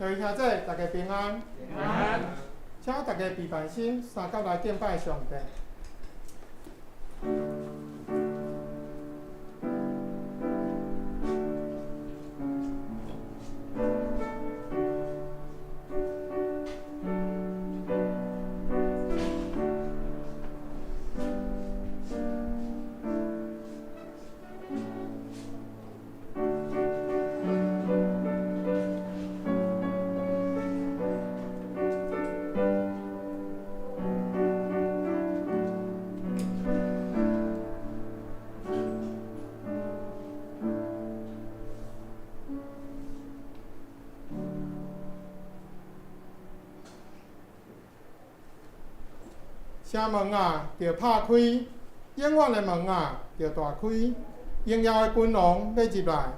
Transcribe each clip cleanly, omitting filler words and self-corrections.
各位兄弟，大家平安。平安。請大家閉辦心，三甲來敬拜上帝。城門啊，著拍開；永遠的門啊，著大開。榮耀的君王欲入來，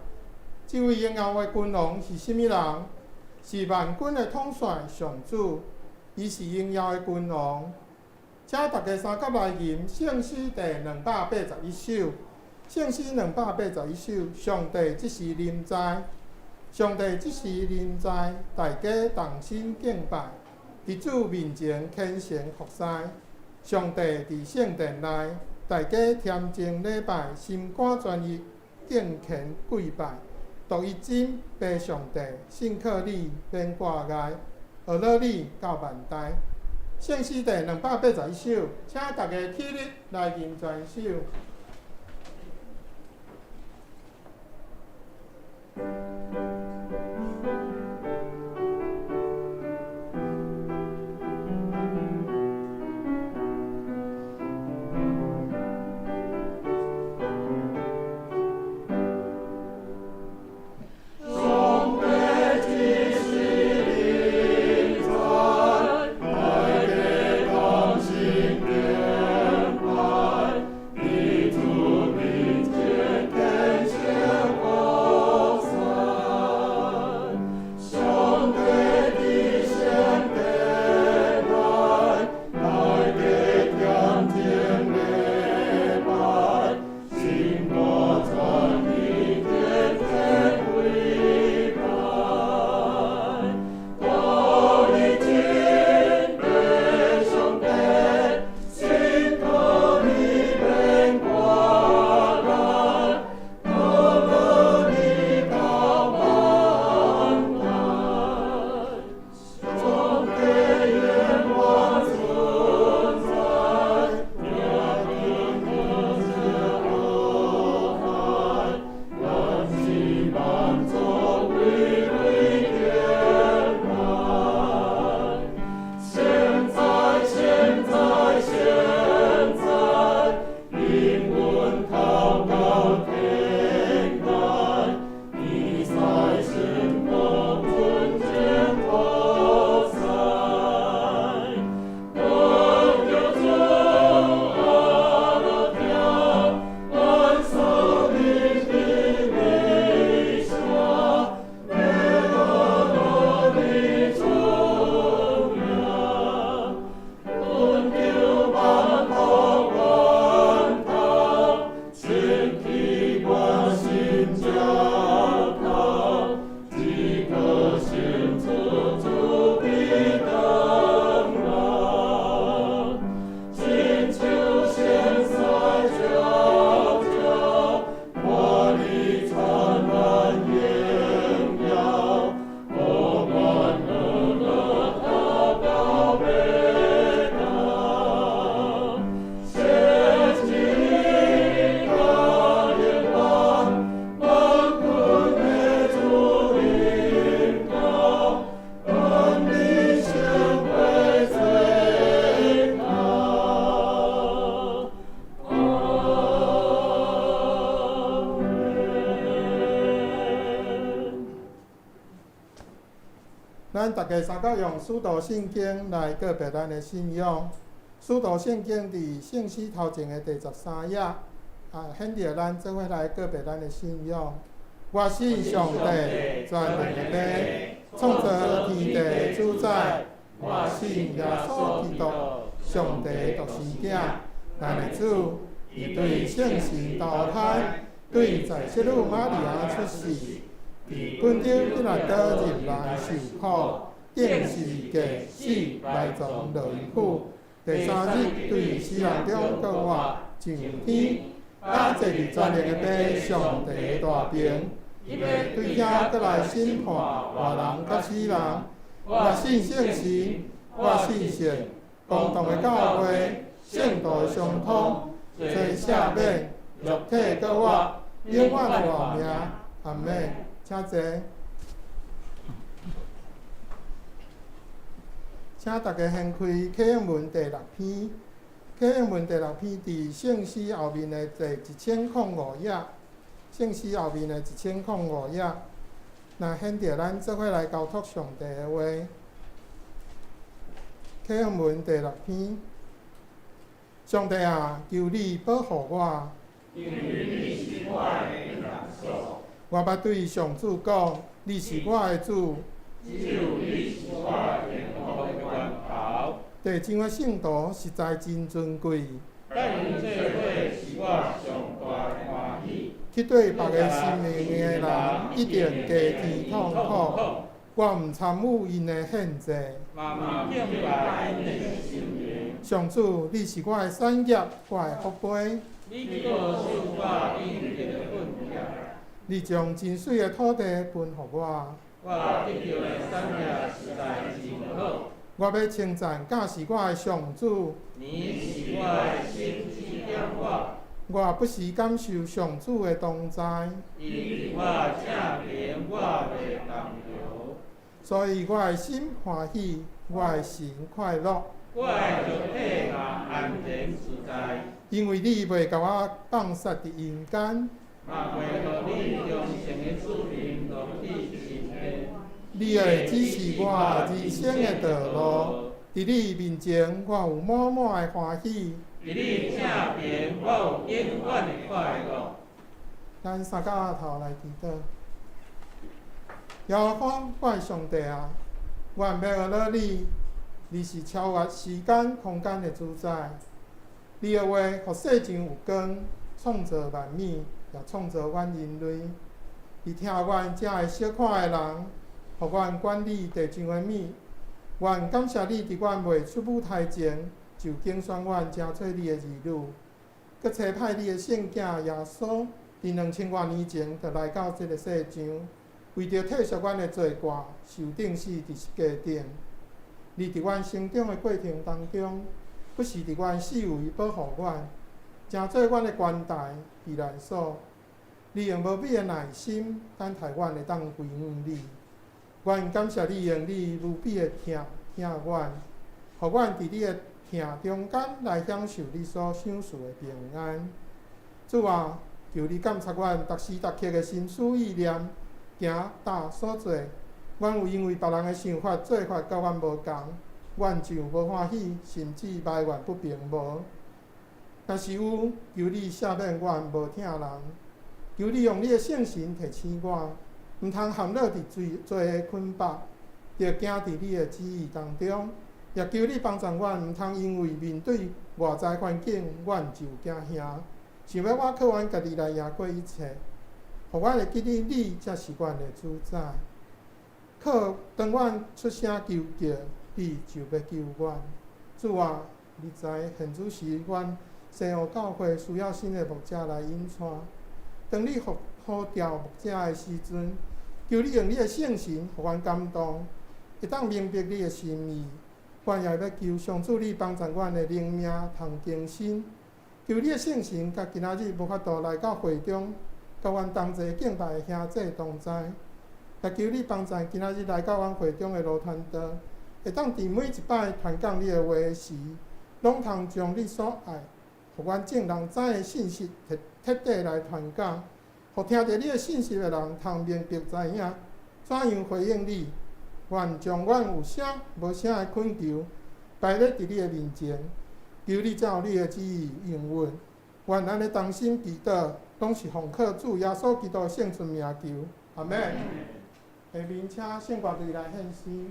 這位榮耀的君王是啥物人？是萬軍的統帥上主，伊是榮耀的君王。請大家三甲來吟聖詩第281首。聖詩281首，上帝這時臨在，上帝這時臨在，大家同心敬拜，佇主面前虔誠服侍。上帝佇聖殿內，大家恬靜禮拜，心肝專一敬虔跪拜。獨一真父上帝，信靠你免掛礙，學樂你到萬代。聖詩第281首，請大家起立來吟全首。上帝這時臨在，大家同心敬拜，佇主面前虔誠服侍。上帝佇聖殿內，大家恬靜禮拜，心肝專一虔誠跪拜。獨一真父上帝，信靠你免掛礙，仰望你到萬代。上帝永遠存在，命定無可害，萬世萬族歸歸敬拜。現在現在現在，靈魂禱告天來，以賽神國尊前托賽。願求主阿樂聽，萬壽民的彌撒，耶和華的主名，恩救萬國萬邦，清氣關心教堂，這顆心主主的燈籠，親像現在悄悄，看你燦爛榮耀，我願樂樂禱告美大，獻祭感恩萬軍的主臨到，恩你顯為最大。阿門。咱大家三甲用使徒信經來告白咱的信仰。使徒信經佇聖詩頭前的第13頁，啊，顯著咱做伙來告白咱的信仰。我信上帝，全能的父，創造天地主宰。我信耶穌基督，上帝獨生子，咱的主，伊對聖神投胎，對在聖女瑪利亞出世，佇本丟彼拉多入來受苦，釘十字架死，埋葬落陰府，第三日對死人中復活，上天，啊坐佇全能的父上帝的大爿，伊欲對遐閣來審判活人佮死人。我信聖神，我信聖公同的教會，聖徒的相通，罪赦免，肉體復活，永遠的活命。阿們，請坐。請大家掀開啟應文第六篇，啟應文第六篇佇聖詩後面的第1005頁，聖詩後面的1005頁。那顯著咱做伙來交託上帝的話，啟應文第六篇。上帝啊，求你保護我。因為你是我的避難所。我捌對上主講，你是我的主。只有你是我幸福的源頭。地上的聖徒實在真尊貴。佮𪜶做伙是我上大的歡喜。去對別个神明的人一定加添痛苦。我毋參與𪜶的獻祭。嘛毋敬拜𪜶的神明。上主，你是我的產業，我的福杯。你顧守我應得的本業。你將真媠的土地分予我。我得著的產業實在真好。我欲稱讚教示我的上主。你是我的心指點我。我不時感受上主的同在。伊佇我正邊，我袂動搖。所以我的心歡喜，我的神快樂。我的肉體嘛安然自在。因為你袂共我放殺佇陰間。嘛袂予你忠誠的子民落去深淵。你會指示我人生的道路，佇你面前，我有滿滿的歡喜。佇你正邊，我有永遠的快樂。咱三跤頭來祈禱。耶和華，我的上帝啊，阮欲學了你，你是超越時間空間的主宰。你的話，予世上有光，創造萬物，也創造阮人類。你疼阮這个小可的人，予阮管理地上的物。阮感謝你，佇阮未出母胎前，就揀選阮成做你的兒女，閣差派你的聖囝耶穌，佇2000外年前就來到這个世上，為著退贖阮的罪過，受釘死佇十架頂。你佇阮成長的過程當中，不時佇阮四圍保護阮，成做阮的關台避難所。你用無比的耐心等待阮會當歸向你。阮感謝你用你無比的疼疼阮，予阮佇你的疼中間來享受你所賞賜的平安。主啊，求你監察阮逐時逐刻的心思意念，行踏所做。阮有因為別人的想法做法佮阮無仝，阮就無歡喜，甚至埋怨不平無？若是有，求你赦免阮無疼人，求你用你的聖神提醒我，毋通陷落佇罪罪的捆綁，著行佇你的旨意當中。也求你幫助阮，毋通因為面對外在環境，阮就驚嚇，想欲我靠阮家己來贏過一切，予阮會記得你才是阮的主宰。靠當阮出聲求救，你就欲救阮。主啊，你知現此時阮西湖教會需要新的牧者來引帶。當你呼呼召牧者的時陣，求你用你的聖神予阮感動，會當明白你的心意。阮也欲求上主你幫助阮的靈命通更新。求你的聖神佮今仔日無法度來到會中，佮阮同齊敬拜的兄弟同在。也求你幫助今仔日來到阮會中的羅傳道，會當佇每一擺傳講你的話時，攏通將你所愛，予阮眾人知的信息徹徹底來傳講，予聽著你的信息的人通明白知影，怎樣回應你。願將阮有聲無聲的懇求擺咧佇你的面前，求你照你的旨意應允。願咱的同心祈禱，攏是奉靠主耶穌基督的聖尊名求，阿們。下面請聖歌隊來獻詩。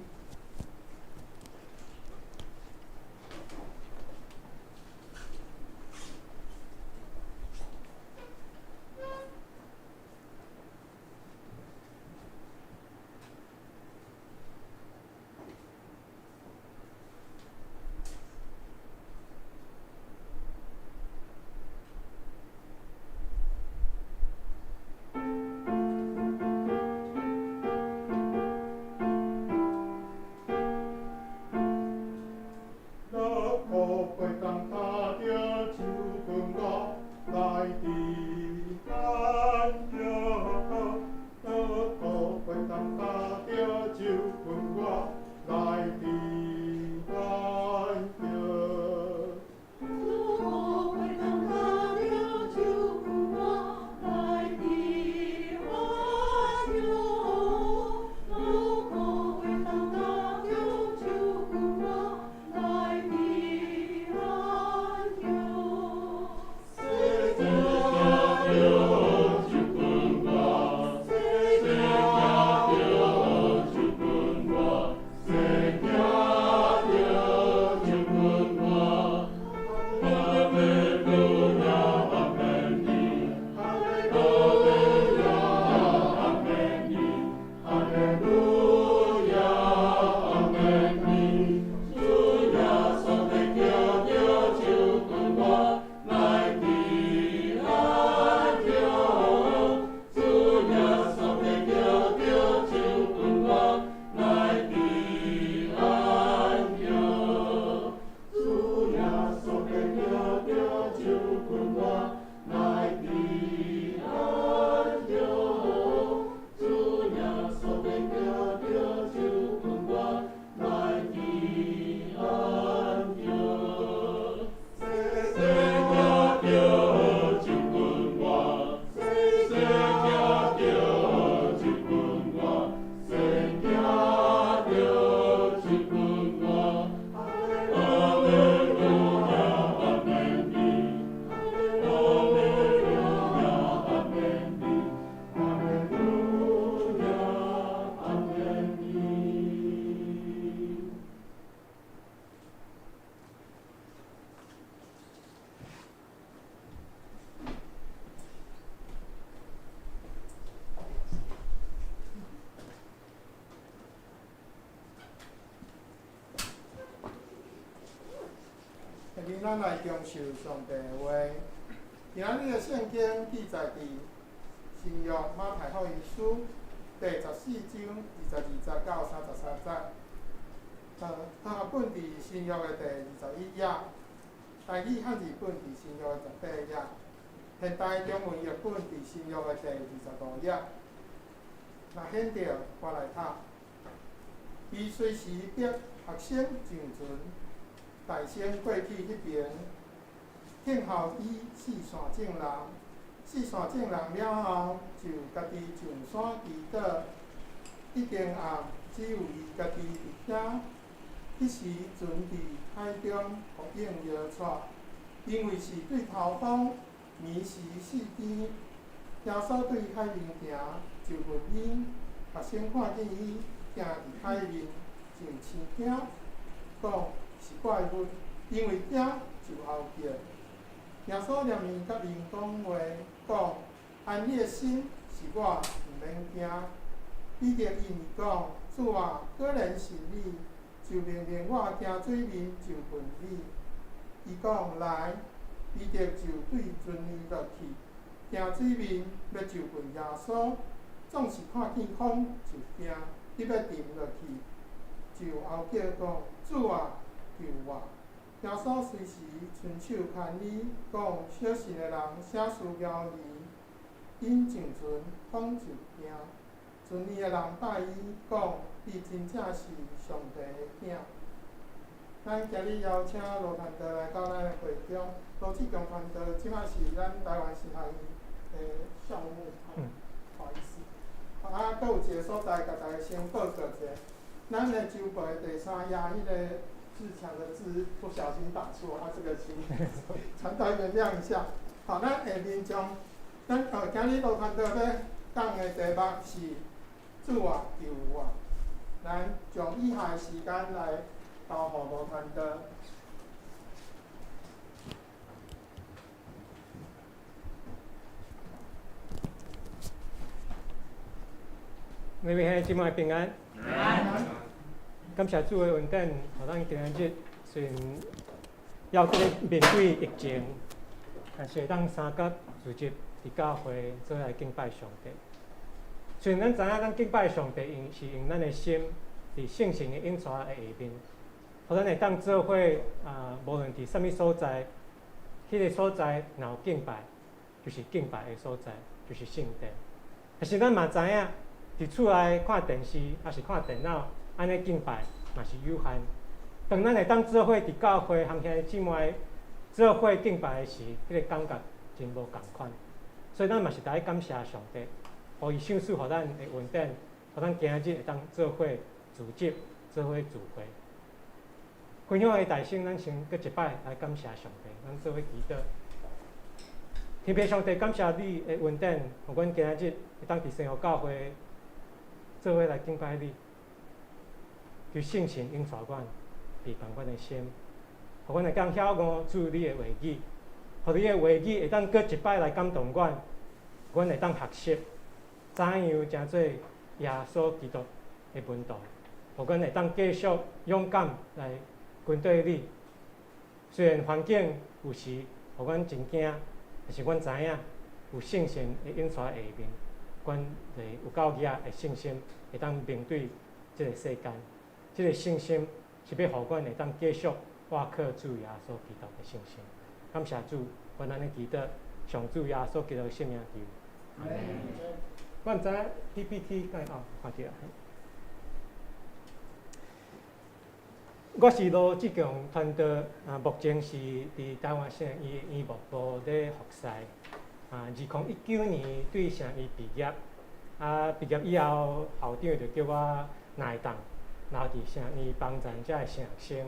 果袂當踏著手拳我來治安著，如果袂當踏著手拳我來治安著。如果袂當踏著手拳我來治安著，如果袂當踏著手拳我來治安著。聖行著手拳我，聖行著手拳我，聖行著手拳我。哈利路亞，阿門哩，哈利路亞，阿門哩，哈利路亞，阿門哩。主耶穌的叫著手拳我來治安著，主耶穌的叫著手拳我來治安著，主耶穌的叫著手拳我來治安著，主耶穌的叫著手拳我來治安著。聖行著手拳我，聖行著手拳我，聖行著手拳我。哈利路亞，阿門哩，哈利路亞，阿門哩，哈利路亞，阿門哩。下面咱來領受上帝的話。今仔日的聖經記載佇新約馬太福音書第14章22節到33節。和合本佇新約的第21頁，台語漢字本佇新約的18頁，現代中文譯本佇新約的第25頁。若顯著，我來讀。伊隨時逼學生上船，大聲過去彼爿，聽候伊四散眾人。四散眾人了後，就家己上山祈禱。已經暗，只有伊家己佇遐。彼時船佇海中予湧搖掣，因為是對頭風，暝時4更，耶穌對海面行，就問𪜶，學生看見伊行佇海面，就生驚，講是怪物，因為驚就吼叫。耶穌連面佮𪜶講話，講安你的心，是我，毋免驚。彼得應伊講：主啊，果然是你，就命令我行水面就近你。伊講來，彼得就對船裡落去，行水面欲就近耶穌，總是看見風就驚，欲欲沉落去，就吼叫講：主啊，救我！耶穌隨時伸手牽伊，講：小信的人，啥事猶疑？𪜶上船，風就停。船裡的人拜伊，講：你真正是上帝的囝。咱今日邀請羅傳道來到咱的會中。羅志強傳道這擺是咱台灣神學院的校牧，不好意思。啊，閣有一個所在，共大家先報告一下。咱的週報的第三頁，彼個自強的字不小心打錯，啊，這個請傳道原諒一下。好，咱下面將咱今日羅傳道欲講的題目是主啊，救我。咱將以下的時間來交予羅傳道。每位兄弟姊妹平安。感謝主的恩典，予咱今日雖然猶閣咧面對疫情，但是會當三甲聚集佇教會做來敬拜上帝。雖然咱知影咱敬拜上帝用是用咱的心，佇聖神的引帶的下面，予咱會當做伙啊，無論佇啥物所在，彼個所在若有敬拜，就是敬拜的所在，就是聖殿。但是咱嘛知影，佇厝內看電視，抑是看電腦，按呢敬拜嘛是有限。當咱會當做伙佇教會和兄弟姊妹做伙敬拜的時，彼個感覺真無仝款。所以咱嘛是愛感謝上帝，予伊賞賜予咱的恩典，予咱今日會當做伙聚集，做伙聚會。分享的大聲，咱先閣一擺來感謝上帝，咱做伙祈禱。天父上帝，感謝你的恩典，予阮今日會當佇聖樂教會做伙來敬拜你。求聖神引導阮，陪伴阮的心，予阮會當曉悟主你的話語，予你的話語會當閣一擺來感動阮，阮會當學習怎樣成做耶穌基督的門徒，予阮會當繼續勇敢來跟隨你。雖然環境有時予阮真驚，但是阮知影有聖神的引導下面，阮就會有夠額的信心，會當面對這個世間。這個信心是欲予阮會當繼續倚靠主耶穌基督的信心。感謝主，阮按呢祈禱，奉主耶穌基督的聖名求。我毋知影 PPT 敢會哦，看著。我是羅志強傳道，啊，目前是佇台灣聖醫院牧部咧服侍。啊，2019年對聖醫畢業，啊，畢業以後，校長就叫我若會當留佇聖醫幫贊遮的聖學生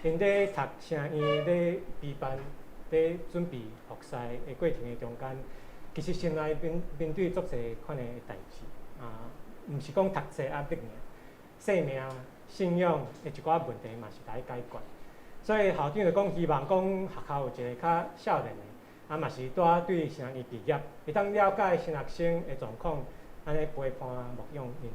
，𪜶咧讀聖醫咧備辦咧準備服侍的過程的中間，其實心內面面對足濟款的代誌，啊，毋是講讀冊壓力爾，生命、信仰的一寡問題嘛是愛解決。所以校長就講，希望講學校有一個較少年的，啊嘛是拄仔對聖醫畢業，會當了解新學生的狀況，按呢陪伴牧養𪜶。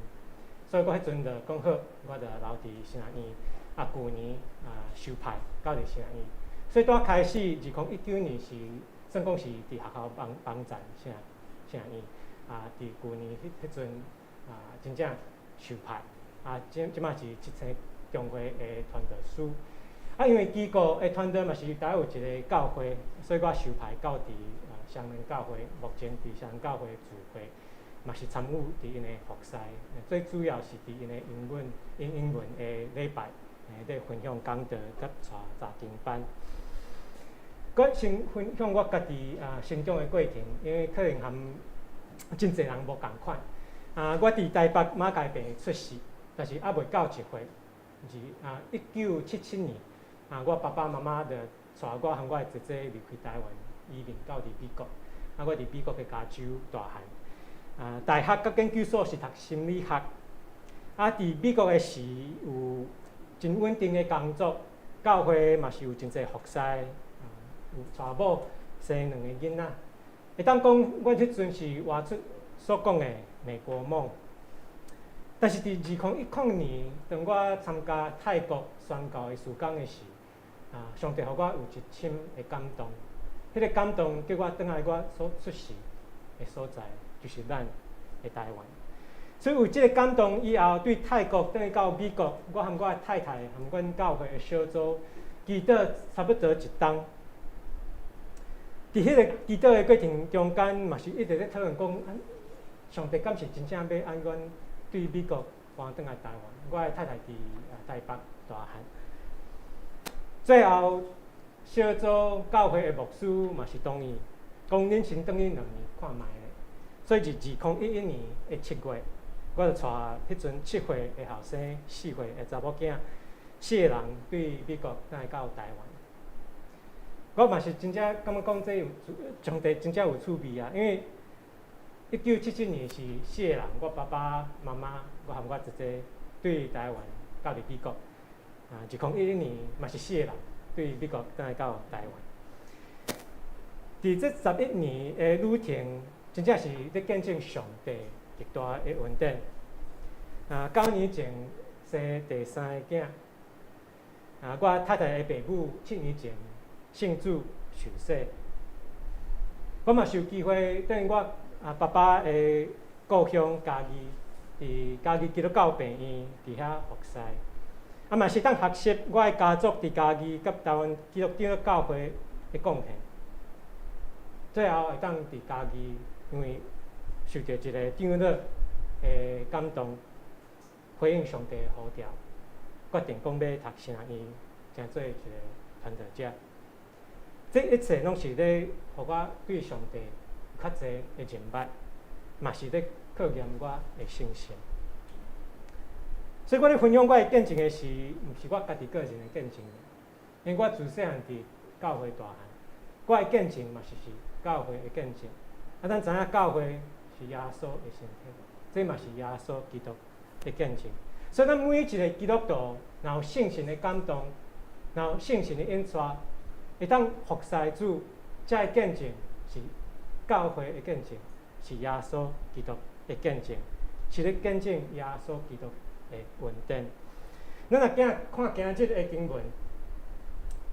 所以我彼陣就講好，我就留佇聖醫院，啊，舊年啊受派到佇聖醫院。所以拄仔開始，2019年是算講是佇學校幫幫贊聖聖醫，啊，佇舊年彼彼陣啊，真正受派，啊，這這擺是七星中會的傳道師。啊，因為機構的傳道嘛是台有一個教會，所以我受派到佇啊雙連教會，目前佇雙連教會聚會，嘛是參與佇𪜶的服侍，最主要是佇𪜶的英文英英文的禮拜，咧分享講道，佮帶查經班。閣先分享我家己啊成長的過程，因為可能和真濟人無仝款。啊，我佇台北馬偕病院出世，但是猶未到1歲，是啊，1977年啊，我爸爸媽媽就帶我和我的姐姐離開台灣，移民到佇美國。啊，我佇美國的加州大漢。啊，大學佮研究所是讀心理學。啊，佇美國的時有真穩定的工作，教會嘛是有真濟服侍，啊，有娶某生兩個囡仔。會當講，阮彼陣是活出所講的美國夢。但是佇2010年，當我參加泰國宣教的事工的時，啊，上帝予我有一深的感動。彼個感動叫我轉來我所出世的所在，就是咱的台灣。所以有這個感動以後，對泰國轉去到美國，我和我的太太和阮教會的小組祈禱差不多一冬。佇彼個祈禱的過程中間，嘛是一直咧討論講，上帝敢是真正欲按阮對美國搬轉來台灣？我的太太佇台北大漢。最後，小組教會的牧師嘛是同意，講恁先轉去兩年看覓咧。所以佇2011年的7月，我就帶彼陣7歲的後生，4歲的查某囝，四個人對美國轉來到台灣。我嘛是真正感覺講這有上帝真正有趣味啊！因為1977年是四個人，我爸爸媽媽，我和我姐姐對台灣到佇美國。啊，2011年嘛是四個人對美國轉來到台灣。佇這11年的旅程，真正是咧見證上帝極大的恩典。啊，9年前生第三個囝。啊，我太太的爸母7年前信主受洗。我嘛是有機會轉去我啊爸爸的故鄉嘉義，佇嘉義基督教病院佇遐服侍。啊嘛是當學習我的家族佇嘉義佮台灣基督長老教會的貢獻。最後會當佇嘉義，因為受著一个長老的感動，回應上帝的呼召，決定講欲讀神學院，成做一个傳道者。這一切攏是咧，予我對上帝有較濟的認捌，嘛是咧考驗我的信心。所以我咧分享我的見證的時，毋是我家己個人的見證，因為我自細漢佇教會大漢，我的見證嘛是教會的見證。啊，咱知影教會是耶穌的身體，這嘛是耶穌基督的見證。所以，咱每一个基督徒，若有聖神的感動，若有聖神的引帶，會當服侍主，這个見證是教會的見證，是耶穌基督的見證，是咧見證耶穌基督的恩典。咱若今看今日的經文，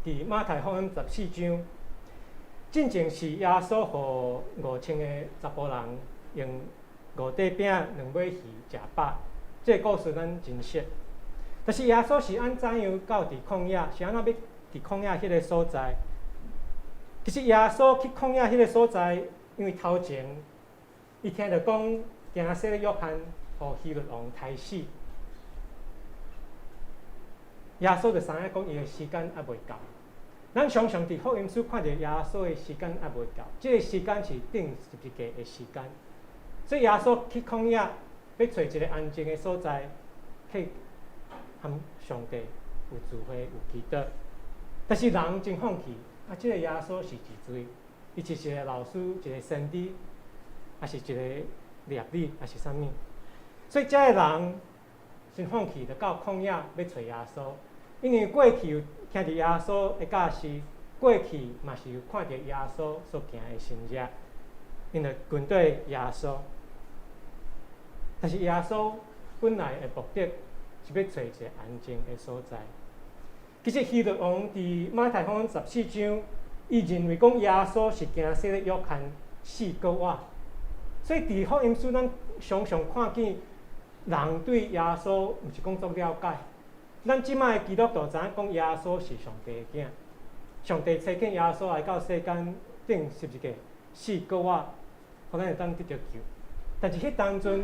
佇馬太福音十四章，進前是耶穌予5000個查埔人用五塊餅兩尾魚食飽，這个故事咱真熟。但是耶穌是按怎樣到佇曠野？是按怎欲佇曠野彼个所在？其實耶穌去曠野彼个所在，因為頭前伊聽著講，驚洗約翰予希律王刣死，耶穌就知影講伊的時間猶未到。咱常常佇福音書看著耶穌的時間猶未到，這个時間是釘十字架的時間。所以耶穌去曠野，欲揣一个安靜的所在，去和上帝有聚會、有祈禱。但是人真放棄，啊！這个耶穌是一罪，伊是一个老師，一个先知，抑是一个掠你，抑是啥物？所以這个人真放棄，就到曠野欲揣耶穌。因為過去有聽著耶穌的教示，過去嘛是有看著耶穌所行的神跡，𪜶就跟綴耶穌。但是耶穌本來的目的是欲揣一个安靜的所在。其實希律王佇馬太福音十四章，伊認為講耶穌是驚洗禮約翰死閣活，所以佇福音書咱常常看見人對耶穌毋是講足了解。咱這擺的基督徒知影講耶穌是上帝的囝，上帝差遣耶穌來到世間釘十字架死閣活，予咱會當得著救。但是彼當陣，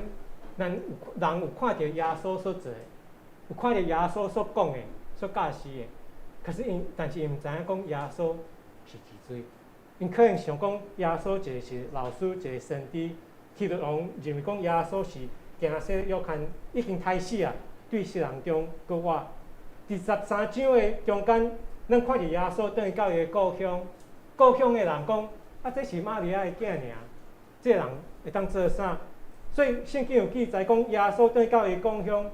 咱有人有看著耶穌所做的，有看著耶穌所講的、所教示的，可是𪜶，但是𪜶毋知影講耶穌是治罪，𪜶可能想講耶穌一个是老師，一个先知，希律王認為講耶穌是驚洗約翰已經刣死啊，對死人中閣活。佇13章的中間，咱看著耶穌轉去到伊的故鄉，故鄉的人講：啊，這是瑪利亞的囝爾，這个人會當做啥？所以聖經有記載講，耶穌轉去到伊的故鄉，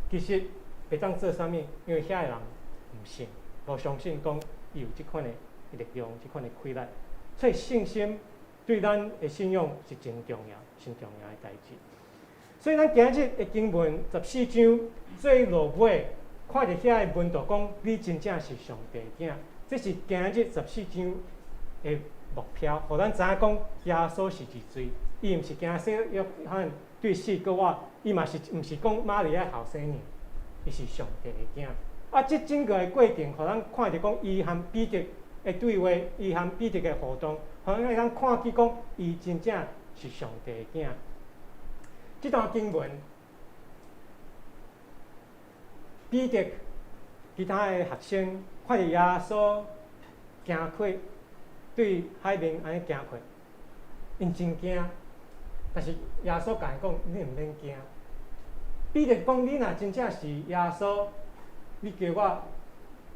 其實袂當做啥物，因為遐个人毋信，無相信講伊有這款的力量，這款的氣力。所以信心對咱的信仰是真重要、真重要的代誌。所以咱今日的經文十四章最落尾，看著遐个門徒講：你真正是上帝的囝。這是今日十四章的目標，予咱知影講耶穌是治罪，伊毋是驚洗約翰對死閣活，伊嘛是毋是講瑪利亞後生爾，伊是上帝的囝。啊，這整個的過程，予咱看著講伊和彼得的對話，伊和彼得的互動，予咱會當看見講伊真正是上帝的囝。這段經文，彼得其他的學生看著耶穌行過，對海面按呢行過，𪜶真驚。但是耶穌共𪜶講：你毋免驚。彼得講：你若真正是耶穌，你叫我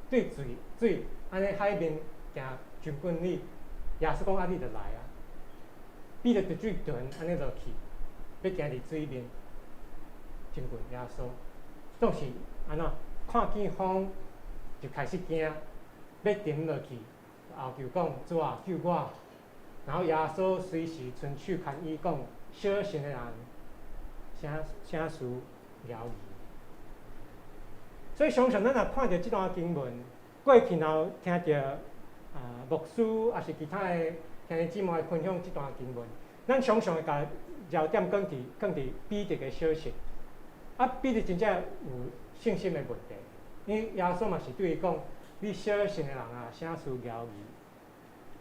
對水水按呢海面行親近你。耶穌講：啊，你就來啊！彼得就對船按呢落去，欲行佇水面親近耶穌。總是按怎看見風就開始驚，欲沉落去，後就講：主啊，救我！然後耶穌隨時伸手牽伊講：小信的人，啥啥事猶疑。所以常常咱若看著這段經文，過去若有聽著啊牧師，抑是其他的兄弟姊妹分享這段經文，咱常常會共焦點放佇彼得的小信。啊，彼得真正有信心的問題。因為耶穌嘛是對伊講：你小信的人啊，啥事猶疑？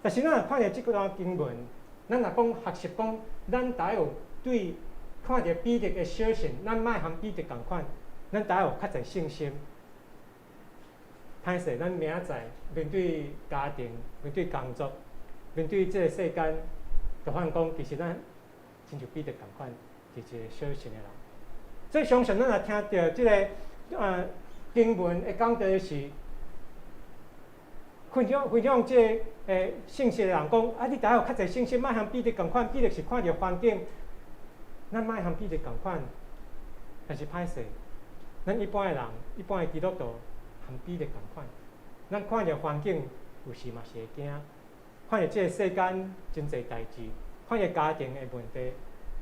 但是咱若看著這段經文，咱若講學習講，咱著有對看著彼得的小信，咱莫和彼得仝款，咱著有較濟信心。歹勢，咱明仔載面對家庭、面對工作、面對這個世間，就發現講，其實咱親像彼得仝款，是一個小信的人。所以，相信咱若聽著這個經文會講著的是，分享分享這個信息的人講，啊，你著有較濟信心，莫和彼得仝款。彼得是看著環境，咱莫和彼得仝款，但是歹勢，咱一般的人，一般的基督徒，和彼得仝款。咱看著環境，有時嘛是會驚，看著這個世間真濟代誌，看著家庭的問題，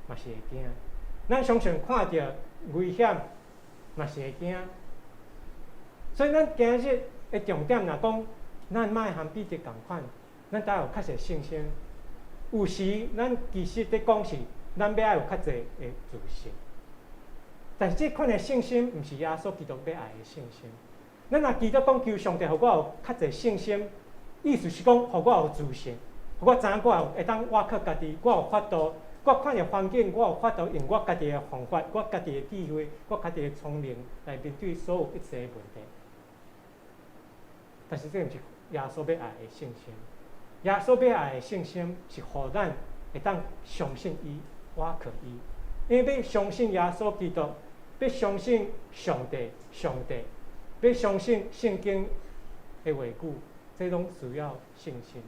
嘛是會驚。咱常常看著危險，嘛是會驚。所以咱今日的重點若講，咱莫和彼得仝款，咱著有較濟信心。有時咱其實佇講是，咱欲愛有較濟的自信。但是這款的信心，毋是耶穌基督欲愛的信心。咱若祈禱講求上帝予我有較濟信心，意思是講予我有自信，予我知影我有會當倚靠家己，我有法度，我看著環境，我有法度用我家己的方法，我家己的智慧，我家己的聰明來面對所有一切的問題。但是這毋是耶穌欲愛的信心。耶穌欲愛的信心是予咱會當相信伊，倚靠伊。因為欲相信耶穌基督，欲相信上帝，上帝，欲相信聖經的話語，這攏需要信心。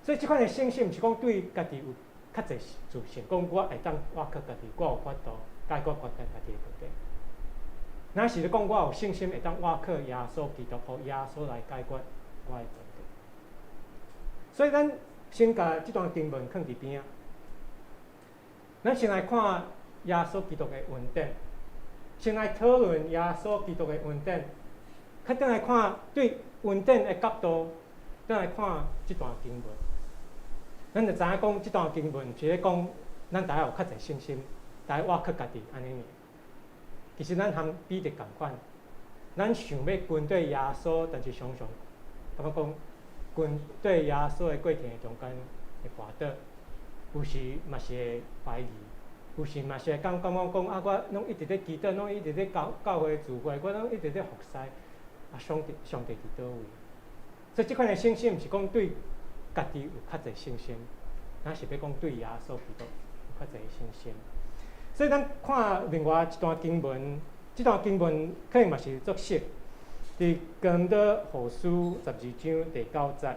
所以這款的信心，毋是講對家己有較濟自信，講我會當倚靠家己，我有法度解決我家己的問題。若是咧講我有信心會當倚靠耶穌基督，予耶穌來解決我的問題。所以咱先共這段經文囥佇邊仔，咱先來看耶穌基督的恩典，先來討論耶穌基督的恩典，較轉來看對恩典的角度，轉來看這段經文。咱就知影講，這段經文是咧講，咱著有較濟信心，著倚靠家己按呢爾。其實咱和彼得仝款，咱想欲跟綴耶穌，但是常常感覺講跟綴耶穌的過程的中間會跋倒，有時嘛是會懷疑，有時嘛是會感覺講啊，我攏一直咧祈禱，攏一直咧教教會聚會，我攏一直咧服侍，啊，上帝上帝佇佗位？所以這款的信心，毋是講對家己有較濟信心，若是欲講對耶穌基督有較濟信心。所以咱看另外一段經文，這段經文可能嘛是足熟，佇哥林多後書12章第九節，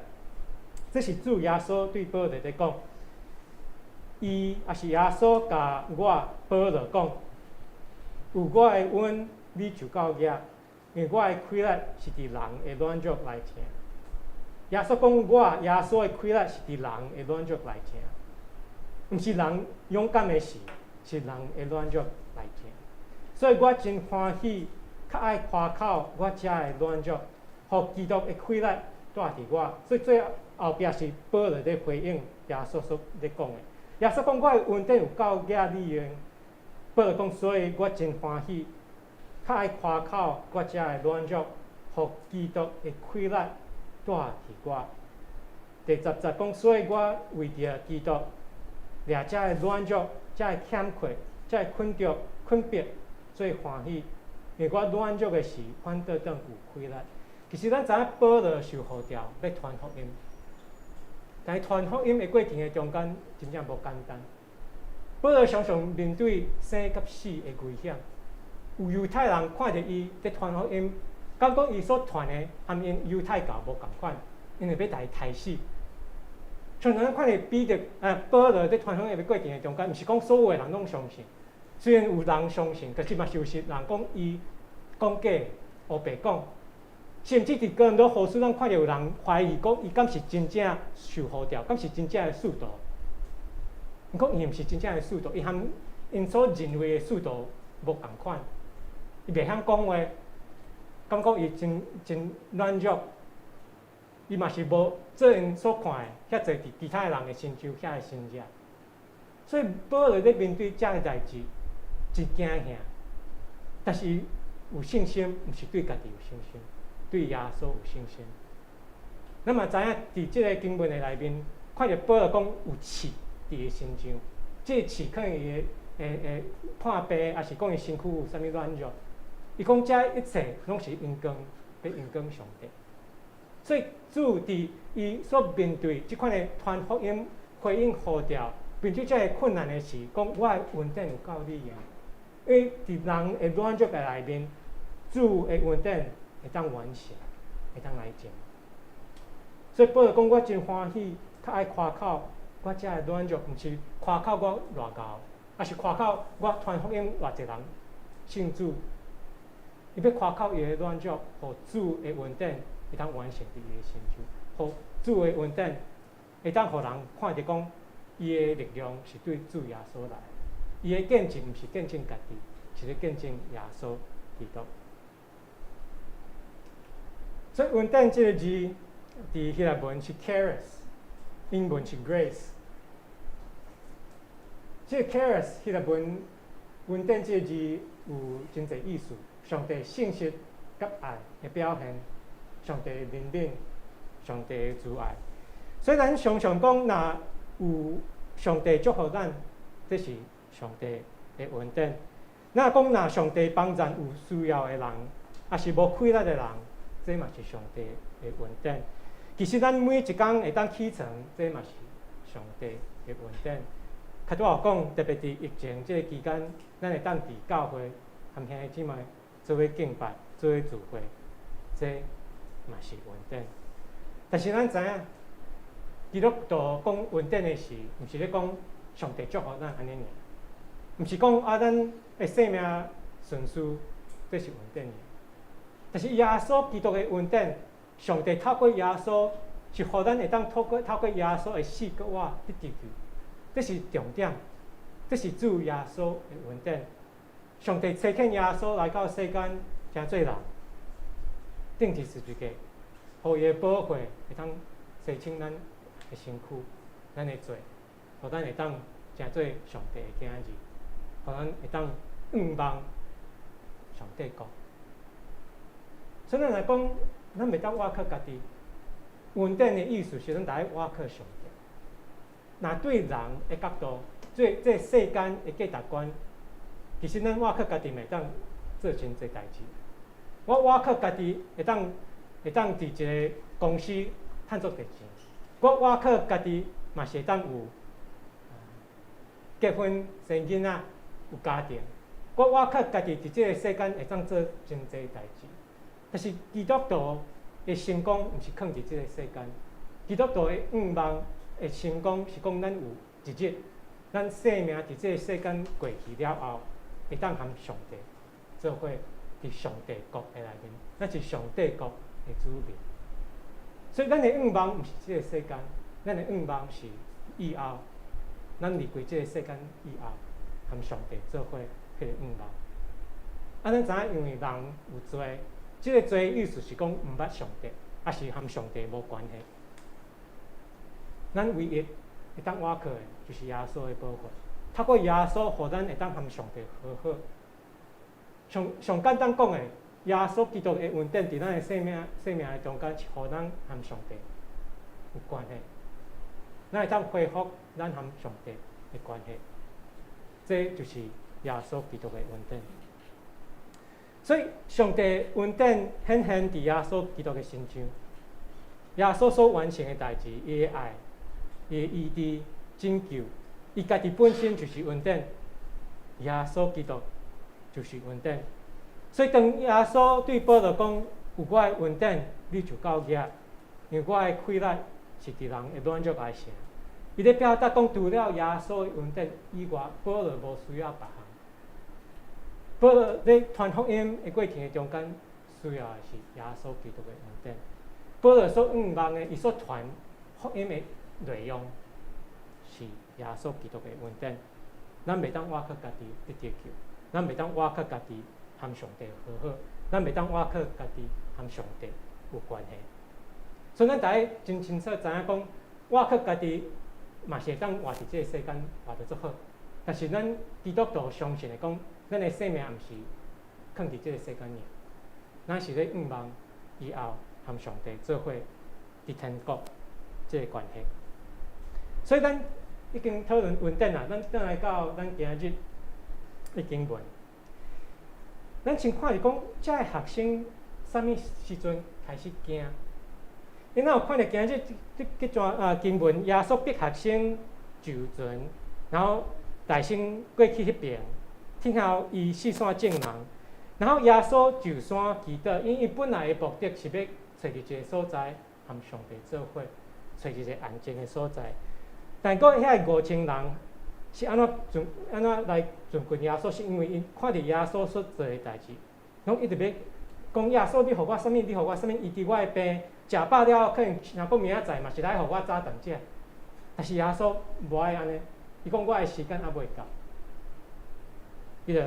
這是主耶穌對保羅佇講，伊也是耶穌共我保羅講，有我的恩，你就夠額，因為我的氣力是佇人的軟弱內成。耶穌講我耶穌的氣力是佇人的軟弱內成，毋是人勇敢的時，是人的軟弱內成。所以我真歡喜，較愛誇口我這的軟弱，予基督的氣力住佇我。所以最後壁是保羅咧回應耶穌所咧講的。耶穌講我的恩典有夠額你用。保羅講，所以我真歡喜，較愛誇口我這的軟弱，予基督的氣力住佇我。第十節講，所以我為著基督，掠這的軟弱、這的欠缺、這的困著、困迫，做歡喜，因為我軟弱的時，反倒轉有氣力。其實咱知影保羅受呼召欲傳福音，但是傳福音的過程的中間，真正無簡單。保羅常常面對生佮死的危險，有猶太人看著伊佇傳福音，感覺伊所傳的和𪜶猶太教無仝款，𪜶會欲共伊刣死。常常咱看著彼得、保羅佇傳福音的過程的中間，毋是講所有的人攏相信，雖然有人相信，可是嘛是有時人講伊講假、烏白講，甚至佇哥林多後書，咱看著有人懷疑講伊敢是真正受呼召，敢是真正的使徒。毋過伊毋是真正的使徒，伊和𪜶所認為的使徒無仝款，伊袂曉講話，感覺伊真真軟弱，伊嘛是無做𪜶所看的遐濟佇其他的人的成就遐的神跡。所以保羅咧面對遮的代誌，真驚嚇。但是有信心，毋是對家己有信心，對耶穌有信心。咱嘛知影，佇這个經文的內面，看著保羅講有刺佇伊身上，這个刺可能伊會會破病，抑是講伊身軀有啥物軟弱。伊講這一切攏是榮光，欲榮光上帝。所以主佇伊所面對這款的傳福音、回應呼召，面對這个困難的時，講我的恩典有夠你用。因為佇人的軟弱的內面，主的恩典會當完成，會當來證。所以保羅講，我真歡喜，較愛誇口我這个軟弱，毋是誇口我偌𠢕，抑是誇口我傳福音偌濟人信主。伊欲誇口伊的軟弱，予主的恩典會當完成佇伊的身上，予主的恩典會當予人看著講，伊的力量是對主耶穌來。伊的見證毋是見證家己，是咧見證耶穌基督。所以恩典這个字，佇希臘文是 charis，英文是 grace。這个 charis 希臘文恩典這个字有真濟意思，上帝信實佮愛的表現，上帝的憐憫，上帝的慈愛。所以咱常常講，若有上帝祝福咱，這是上帝的恩典。若講若上帝幫贊有需要的人，抑是無氣力的人，這嘛是上帝的恩典。其實咱每一工會當起床，這嘛是上帝的恩典。較拄仔講，特別佇疫情這个期間，咱會當佇教會和兄弟姊妹做伙敬拜、做伙聚會，這嘛是恩典。但是咱知影，基督徒講恩典的時，毋是咧講上帝祝福咱按呢爾，毋是講啊咱的生命順遂，這是恩典爾。但是耶穌基督的恩典，上帝透過耶穌，是予咱會當透過耶穌的死閣活得得救，這是重點，這是主耶穌的恩典。上帝差遣耶穌來到世間，成做人，釘佇十字架，予伊的寶血會當洗清咱的身軀、咱的罪，予咱會當成做上帝的囝兒，予咱會當向望上帝國。所以咱來講，咱袂當倚靠家己。恩典的意思是咱著愛倚靠上帝。若對人的角度，對這世間的價值觀，其實咱倚靠家己會當做真濟代誌。我倚靠家己會當佇一個公司趁足濟錢。我倚靠家己嘛是會當有結婚生囡仔，有家庭。我倚靠家己佇這個世間會當做真濟代誌。但是基督徒的成功毋是囥佇這個世間，基督徒的向望的成功是講咱有一日，咱生命佇這個世間過去了後，會當和上帝做伙佇上帝國的內面，咱是上帝國的子民。所以咱的向望毋是這個世間，咱的向望是以後，咱離開這個世間以後，和上帝做伙彼个向望。啊，咱知影，因為人有罪，這个罪意思是講毋捌上帝，抑是和上帝無關係。咱唯一會當倚靠的，就是耶穌的寶血。透過耶穌，予咱會當和上帝和好。上上簡單講的，耶穌基督的恩典佇咱的生命的中間，是予咱和上帝有關係。咱會當恢復咱和上帝的關係。這就是耶穌基督的恩典。所以，上帝恩典顯現佇耶穌基督的身上。耶穌所完成的代誌，伊的愛，伊的醫治、拯救，伊家己本身就是恩典。耶穌基督就是恩典。所以，當耶穌對保羅講：“有我的恩典，你就夠額，因為我的氣力是佇人的軟弱來成。”伊咧表達講，除了耶穌的恩典以外，保羅無需要別項。保羅咧傳福音的過程的中間，需要的是耶穌基督的恩典。保羅所向望的，伊所傳福音的內容是耶穌基督的恩典。咱袂當倚靠家己得得救，咱袂當倚靠家己和上帝和好，咱袂當倚靠家己和上帝有關係。所以咱逐家真清楚知影講，倚靠家己嘛是會當活佇這個世間活得足好。但是咱基督徒相信的講，咱的生命毋是囥佇這个世間爾，咱是咧向望以後和上帝做伙佇天國這个關係。所以咱已經討論恩典啦，咱轉來到咱今日的經文。咱先看著講，這个學生啥物時陣開始驚？你若有看著今日這這段啊經文，耶穌逼學生上船，然後大聲過去彼爿，聽候伊四散眾人，然後耶穌上山祈禱，因為伊本來的目的是欲揣一个所在，和上帝做伙，揣一个安靜的所在。但閣遐5000人是按怎尋按怎來尋近耶穌？是因為𪜶看著耶穌所做的代誌，攏一直欲講耶穌，你予我啥物？你予我啥物？醫治我的病，食飽了後可能若閣明仔載嘛是來予我早頓食。但是耶穌無愛按呢，伊講我的時間猶未到，伊就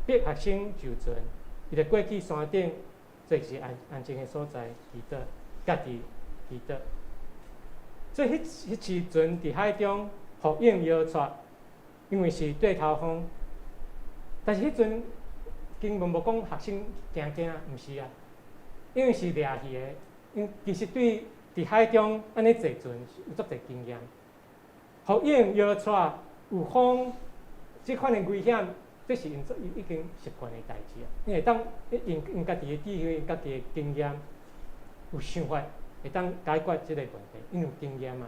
逼學生上船，伊就過去山頂，坐一個安安靜的所在祈禱，家己祈禱。所以彼時陣佇海中雨湧搖掣，因為是對頭風。但是彼陣經文無講學生驚驚，毋是啊，因為是掠魚的，𪜶其實對佇海中按呢坐船有足濟經驗。雨湧搖掣有風，這款的危險，這是𪜶已經習慣的代誌啊。𪜶會當用𪜶家己的智慧、家己的經驗，有想法會當解決這个問題，𪜶有經驗啊。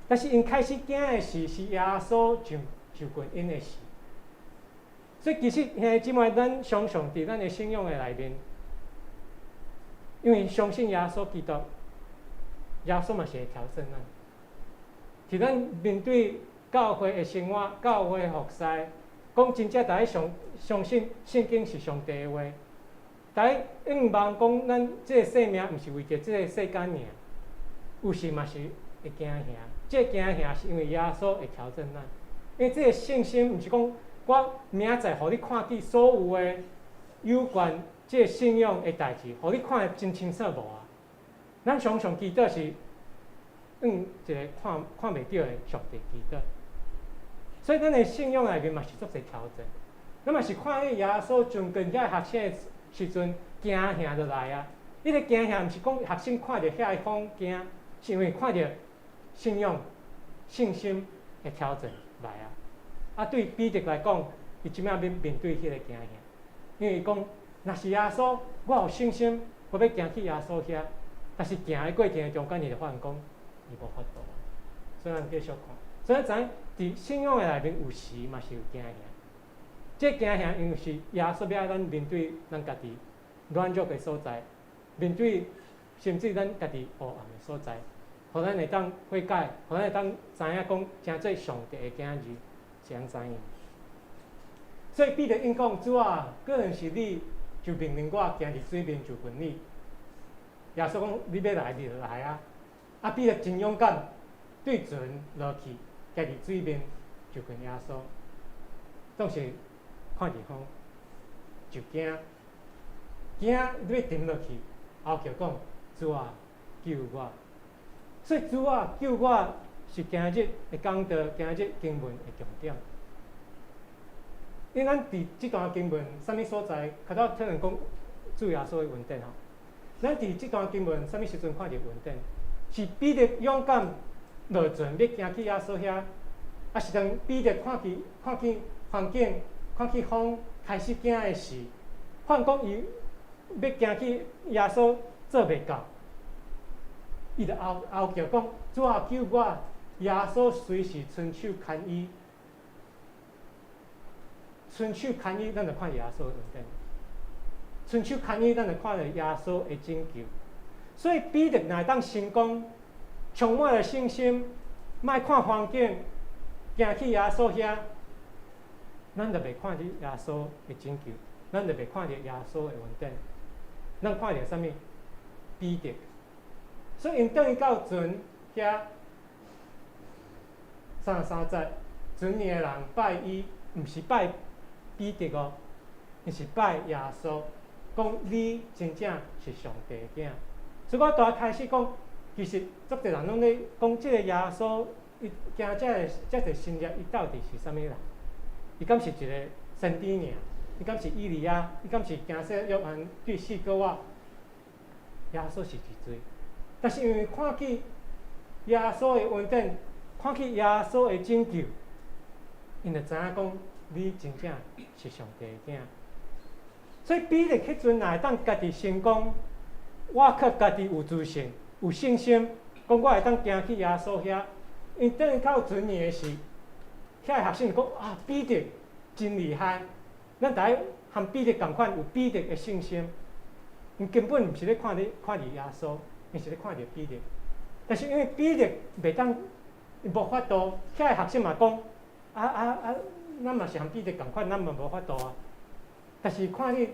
但是𪜶開始驚的是，是耶穌上就近𪜶的時。所以其實兄弟姊妹，咱常常佇咱的信仰的內面，因為相信耶穌基督，耶穌嘛是會調整咱。佇咱面對教會的生活、教會的服侍，講真正逐家相信聖經是上帝的話，逐家向望講咱這个生命毋是為著這个世間爾，有時嘛是會驚嚇。這個驚嚇是因為耶穌會調整咱，因為這个信心毋是講我明仔載予你看見所有的有關這个信仰的代誌，予你看得真清楚無啊？咱常常祈禱是向一个看袂著的上帝祈禱，所以咱的信仰內面嘛是足濟挑戰。咱嘛是看見耶穌親近遐學生的時陣，驚嚇就來啊！彼個驚嚇毋是講學生看著遐個風驚，是因為看著信仰、信心的挑戰來啊！啊，對彼得來講，伊這擺欲面對彼個驚嚇，因為伊講，若是耶穌，我有信心，我欲行去耶穌遐。但是行的過程中間，伊就發現講，伊無法度。所以咱繼續看，所以咱知影佇信仰的內面有時嘛是有驚嚇。這驚嚇因為是耶穌欲愛咱面對咱家己軟弱的所在，面對甚至咱家己黑暗的所在，予咱會當悔改，予咱會當知影講，成做上帝的囝兒是按怎樣。所以彼得應講：主啊，果然是你，就命令我行佇水面就近你。耶穌講：你欲來，你就來啊！啊，彼得真勇敢，對船落去，行佇水面就近耶穌。當時看著風就驚，驚欲沉落去，哀叫講：主啊，救我！所以主啊，救我是今日的講道，今日經文的重點。因為咱佇這段經文，啥物所在，較早聽人講主耶穌的恩典吼。咱佇這段經文，啥物時陣看著恩典？是彼得勇敢落船欲行去耶穌遐，啊是當彼得看見環境、看見風開始驚的時，發現講伊欲行去耶穌做袂到，伊就哀哀叫講：主啊，救我！耶穌隨時伸手牽伊，伸手牽伊，咱就看耶穌的恩典。伸手牽伊，咱就看著耶穌的拯救。所以彼得若會當成功，充滿了信心，莫看環境，行去耶穌遐，咱就袂看著耶穌的拯救，咱就袂看著耶穌的恩典，咱看著啥物？彼得。所以𪜶轉去到船遐，33節，船裡的人拜伊，毋是拜彼得哦，𪜶是拜耶穌，講你真正是上帝的囝。所以我拄仔開始講，其實足濟人攏咧講，這個耶穌，伊行遮個遮濟神蹟，伊到底是啥物人？伊敢是一個先知爾？伊敢是以利亞？伊敢是行洗約翰對洗過我？耶穌是一罪，但是因為看見耶穌的恩典，看見耶穌的拯救，𪜶就知影講你真正是上帝的囝。所以彼得彼陣若會當家己成功，我靠家己有自信、有信心，講我會當行去耶穌遐。𪜶等到船的時，遐個學生講啊，彼得真厲害，咱逐个和彼得仝款有彼得的信心。𪜶根本毋是咧看咧看著耶穌，𪜶是咧看著彼得。但是因為彼得袂當，無法度，遐個學生嘛講，啊啊啊，咱嘛是和彼得仝款，咱嘛無法度啊。但是看你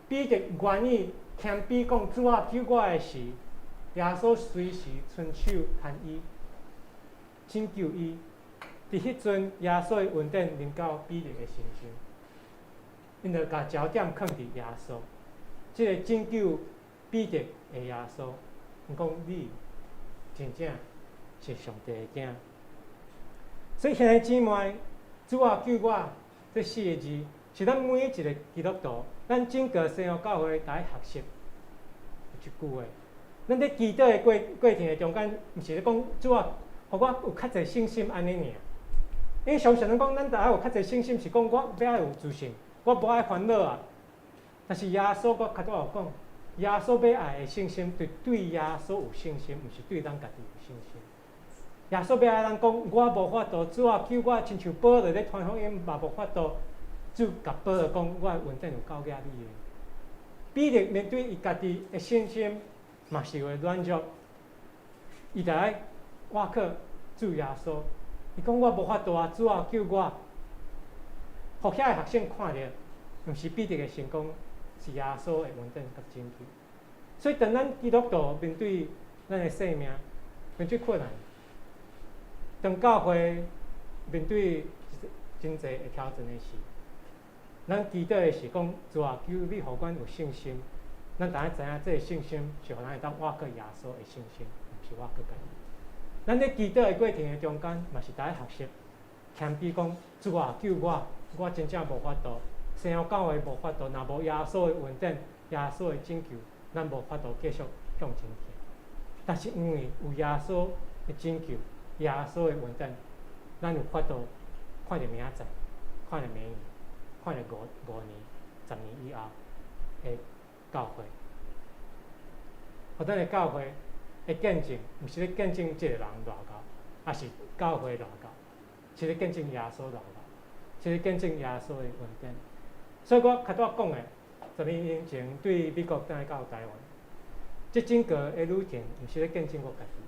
彼得願意謙卑講主啊救我的時，耶穌隨時伸手牽伊，拯救伊。佇彼陣，耶穌的恩典臨到彼得的身上，𪜶就共焦點囥佇耶穌，這個拯救彼得的耶穌，𪜶講你真正是上帝的囝。所以兄弟姊妹，主啊救我，這四個字是咱每一個基督徒，咱整個西湖教會愛學習一句話。咱佇祈禱的過程的中間，毋是咧講主啊，予我有較濟信心按呢爾。因為常常攏講，咱著愛有較濟信心，是講我欲愛有自信，我無愛煩惱啊。但是耶穌閣較拄有講，耶穌欲愛的信心，對對耶穌有信心，毋是對咱家己有信心。耶穌欲愛咱講，我無法度，主啊救我，親像保羅咧傳福音嘛無法度。主共保羅講，我的恩典有夠額你的。彼得面對伊家己的信心，嘛是會軟弱，伊就愛倚靠主耶穌。伊講我無法度啊，主啊救我。予遐個學生看著，毋是彼得的成功，是耶穌的恩典佮拯救。所以當咱基督徒面對咱的生命，面對困難，當教會面對真濟的挑戰的時，咱祈禱的是講主啊，求你予阮有信心。咱當知影，這個信心是予咱會當倚靠耶穌的信心，毋是倚靠家己。咱咧祈禱的過程的中間，嘛是愛學習謙卑講主啊，救我，我真正無法度，西湖教會無法度，若無耶穌的恩典、耶穌的拯救，咱無法度繼續向前行。但是因為有耶穌的拯救、耶穌的恩典，咱有法度看著明仔載，看著明年，看著五年、10年以後的教會。予咱的教會的見證，毋是咧見證這個人偌𠢕，抑是教會偌𠢕，是咧見證耶穌偌𠢕，是咧見證耶穌的恩典。所以我較拄仔講的，10年前對美國轉來到台灣，這整個的旅程，毋是咧見證我家己。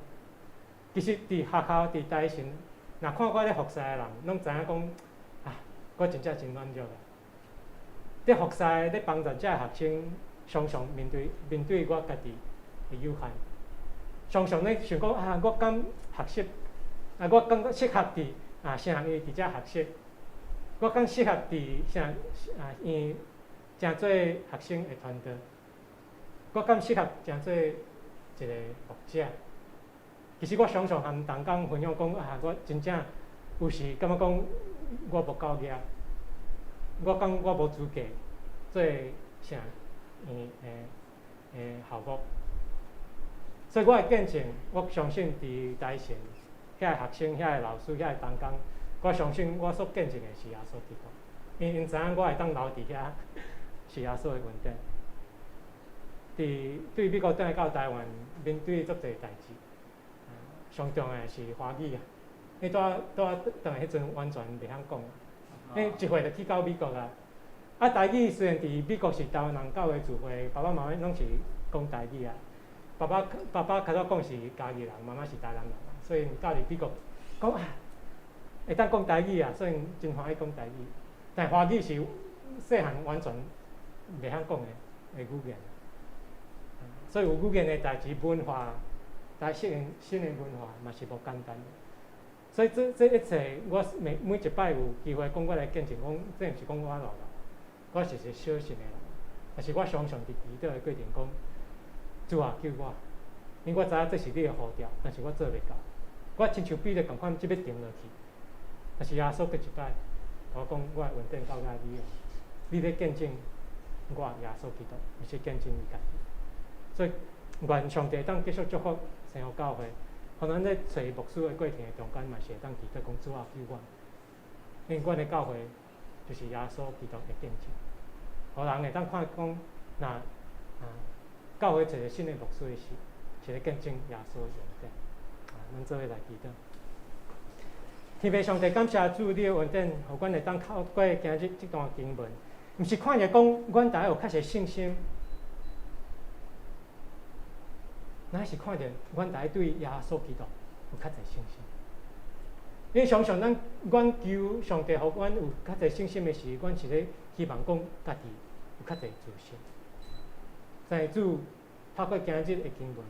其實佇學校佇台神，若看我咧服侍的人，攏知影講，啊，我真正真軟弱啊！佇服侍咧幫助這學生，常常面對我家己的有限，常常咧想講啊，我敢學習，啊，我感覺適合佇啊啥院佇遮學習，我敢適合佇啥啊院成做學生的團隊，我敢適合成做一個牧者。其實我常常和同工分享講啊，我真正有時感覺講我無夠額，我感覺我無資格做啥院的校牧。所以我的見證，我相信佇台神遐個學生、遐個老師、遐個同工，我相信我所見證的是耶穌基督，因𪜶知影我會當留佇遐是耶穌的恩典。佇對美國轉來到台灣，面對足濟代誌，上重要的是華語啊！你拄仔拄仔轉來彼陣完全袂曉講，因為一歲就去到美國啊。啊，台語雖然佇美國是台灣人教會聚會，爸爸媽媽攏是講台語啊。爸爸較早講是嘉義人，媽媽是台南人，所以到佇美國講啊，會當講台語啊，所以真歡喜講台語。但華語是細漢完全袂曉講的語言，所以有語言的代誌，文化來適應新的文化嘛是無簡單。所以這一切，我每一擺有機會講，我來見證講，這毋是講我偌𠢕，我是一個小信的人，但是我常常佇祈禱的過程講，主啊救我，因為我知影這是你的呼召，但是我做袂到。我親像彼得仝款，這欲沉落去，但是耶穌閣一擺，共我講，我的恩典夠額你哦。你咧見證我耶穌基督，毋是見證你家己。所以願上帝當繼續祝福聖和教會，予咱咧揣牧師的過程的中間，嘛是會當記得講主啊救阮，因為阮的教會就是耶穌基督的見證，予人會當看講，若啊教會一個新的牧師的時，是咧見證耶穌的恩典。啊，咱做伙來祈禱。天父上帝，感謝主，你的恩典，予阮會當透過今日這段經文，毋是看著講阮逐家有較濟信心，乃是看著阮逐家對耶穌基督有較濟信心。因為常常咱阮求上帝予阮有較濟信心的時，阮是咧希望講家己有較濟自信。但是主透過今日的經文，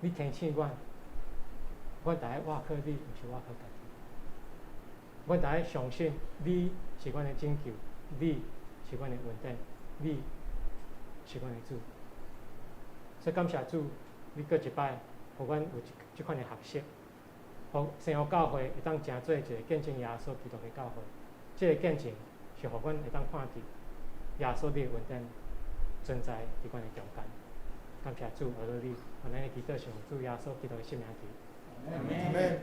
你提醒阮，阮逐家倚靠你，毋是倚靠家己。阮逐家相信你是阮的拯救，你是阮的恩典，你是阮的主。所以感謝主，你閣一擺，予阮有這款的學習，予聖和教會會當成做一個見證耶穌基督的教會。這個見證是予阮會當看見耶穌你的恩典存在佇阮的中間。感謝主，阿羅你，予咱的祈禱是奉主耶穌基督的聖名求。阿們。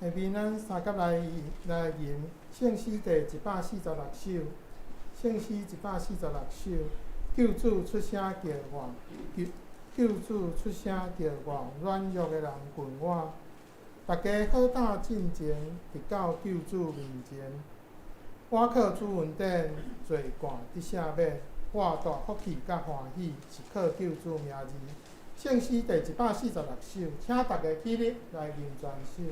下面咱三甲來來吟聖詩第146首，聖詩146首，救主出聲叫我，救主出聲叫我，軟弱的人群我，大家好膽進前，直到救主面前。我靠主恩典，罪過得赦免，我大福氣佮歡喜，是靠救主名字。聖詩第146首，請大家起立來吟全首。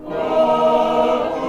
我。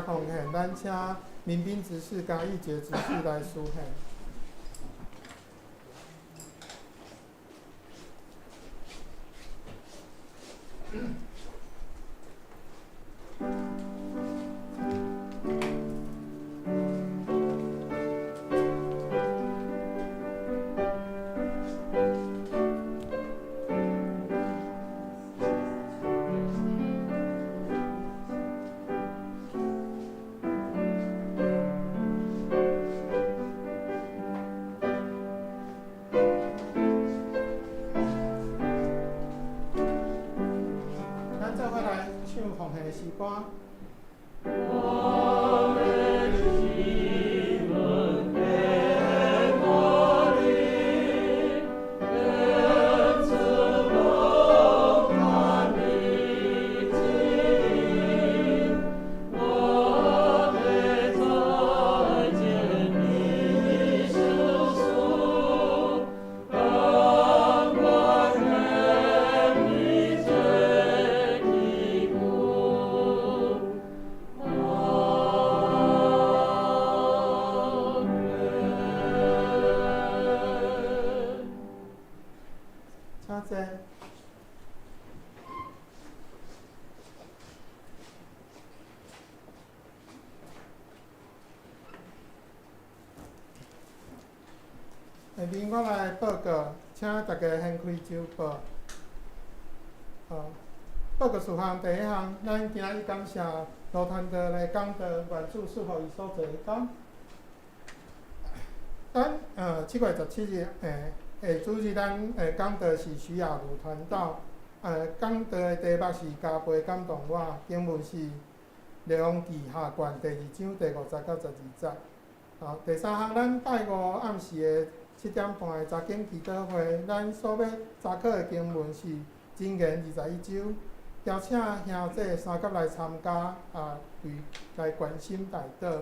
奉獻，咱請民兵執事佮義傑執事來司獻。咱做伙來唱奉獻的詩歌。我的心門在哪裡？恩慈龍看你指引，我會再見你救贖，當我願你這地步。阿門。請坐。下面我來報告，請大家掀開周報。報告事項第一項，咱今仔日感謝盧傳道來講道，願主賜予伊所做的工。咱7月17日，下主日咱講道是徐雅茹傳道。講道的題目是加倍感動我，經文是《列王記下卷》第二章第五節到十二節。第三項，咱拜五暗時的7點半的查經祈禱會，咱所欲查考的經文是《箴言》21章，邀請兄弟三甲來參加，對來關心代禱。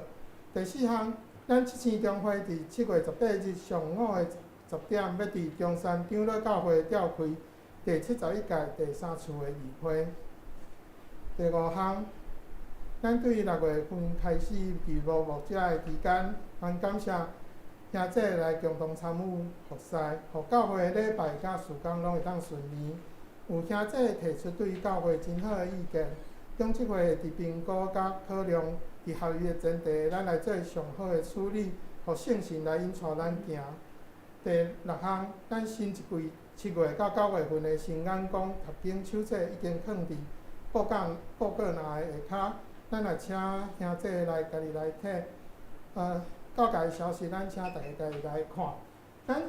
第四項，咱七星中會佇7月18日上午的10點，欲佇中山長老教會召開第71屆第三次的議會。第五項，咱對6月份開始佇無牧者的期間，咱感謝兄弟來共同參與服侍，予教會的禮拜佮事工攏會當順利。有兄弟提出對教會真好的意見，長執會佇評估佮考量佇合約的前提，咱來做上好的處理，予聖神來引帶咱行。第六項，咱新一季7月到9月份的新眼光讀經手冊已經囥佇布告欄的下跤，咱來請兄弟來家己來提。教界的消息，咱請大家家己來看。咱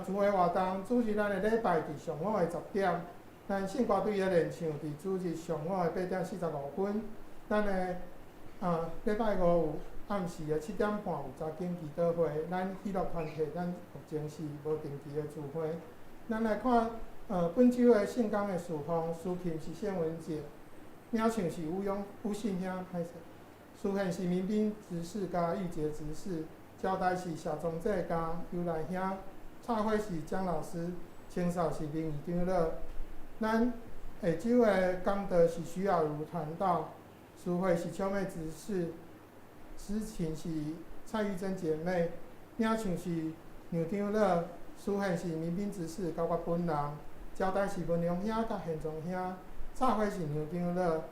聚會活動主日咱的禮拜佇上午的10點，咱聖歌隊的練唱佇主日上午的8點45分。咱的禮拜五有暗時的7點半有查經祈禱會，咱喜樂團體咱目前是無定期的聚會。咱來看本週的聖工的事奉，司琴是謝文姐，領唱是吳勇吳信兄，歹勢。司獻是民兵執事佮玉潔執事，招待是謝宗濟佮尤來兄，插花是江老師，清掃是林義長老。咱下週的講道是徐雅茹傳道，司會是秋妹執事，司琴是蔡玉珍姐妹，領唱是楊長老，司獻是民兵執事佮我本人，招待是文龍兄佮賢宗兄，插花是楊長老，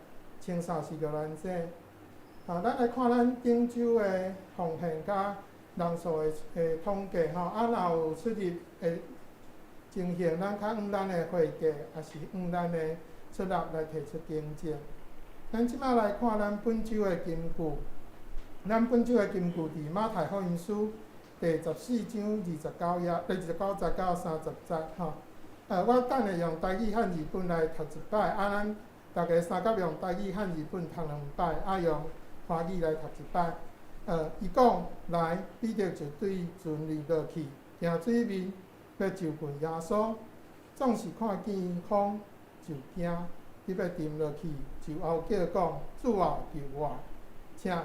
清掃是玉蘭姐。咱來看咱頂週的奉獻佮人數的統計吼，若有出入的情形，咱較按咱的會計，抑是按咱的出納來提出更正。咱這擺來看咱本週的金句，咱本週的金句佇馬太福音書第14章29頁，第29節到30節吼。我等下用台語漢字本來讀一擺，咱大家三甲用台語漢字本讀兩擺，用華語來讀一擺。伊講來，彼得就對船裡落去，行水面，欲就近耶穌。總是看見風就驚，欲沉落去，就嗷叫講：主啊，救我！請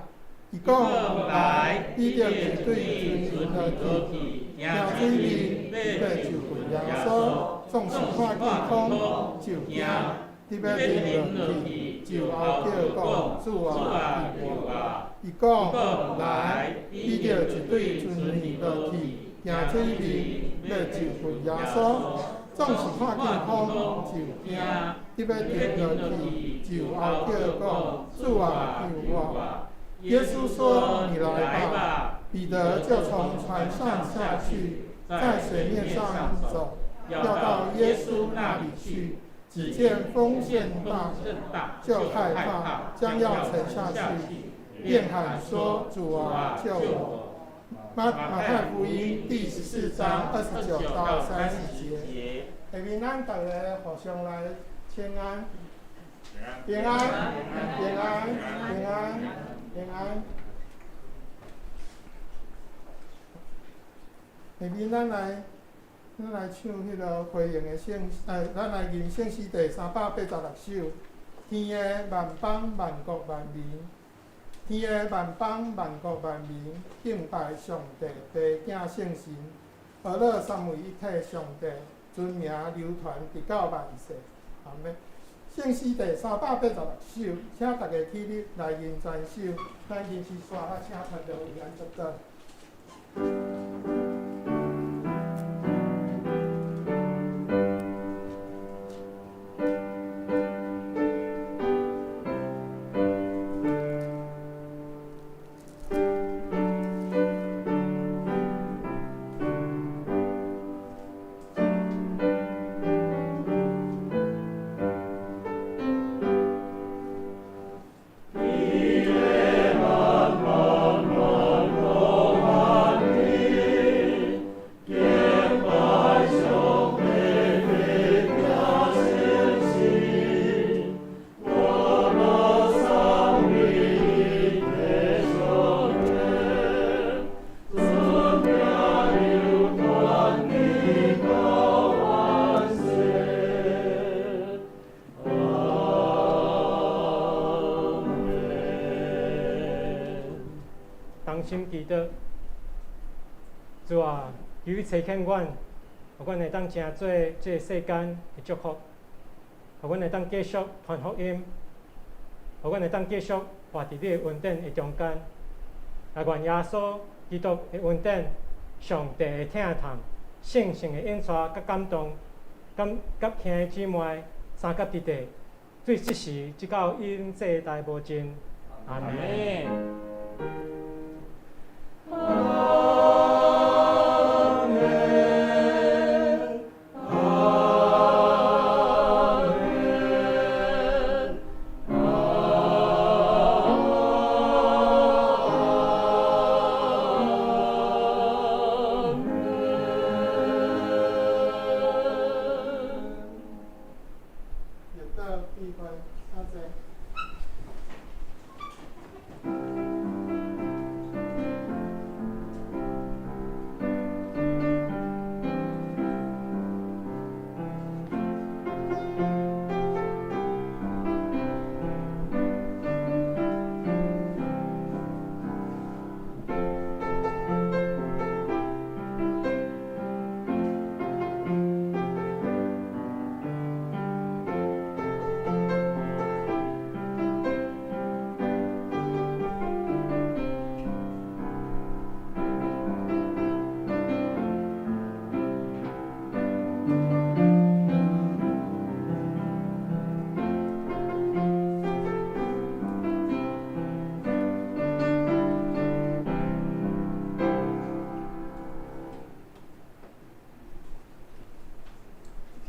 伊講來，彼得就對船落去，行水面，欲就近耶穌。總是看見風就驚，得欲沉落去，就哀叫講：主啊，救我！伊講：來，彼得就對船耳落去，行水面，欲就近耶穌。總是看見風就驚，得欲沉落去，就哀叫講：主啊，救我！耶穌說：你來吧。彼得就從船上下去，在水面上走，要到耶穌那裡去。只見風甚大，就害怕，將要沉下去，便喊說：主啊，救我！馬太福音第14章29到30節。下面咱逐个互相來請安，平安，平安，平安，平安。下面咱來唱彼个回應的聖，咱來吟聖詩第386首。天的萬邦萬國萬民，天的萬邦萬國萬民，敬拜上帝，父子聖神，阿樂三位一體上帝，尊名流傳直到萬世。阿們。聖詩第386首，請大家起立來吟全首。咱臨時煞啊，請團隊為咱祝禱。同心祈禱，主啊，求你差遣阮，予阮會當成做這个世間的祝福，予阮會當繼續傳福音，予阮會當繼續活佇你的恩典的中間。來願耶穌基督的恩典、上帝的疼痛、聖神的引帶佮感動，佮佮兄弟姊妹相佮佇底，對這時直到永世代無盡。阿門。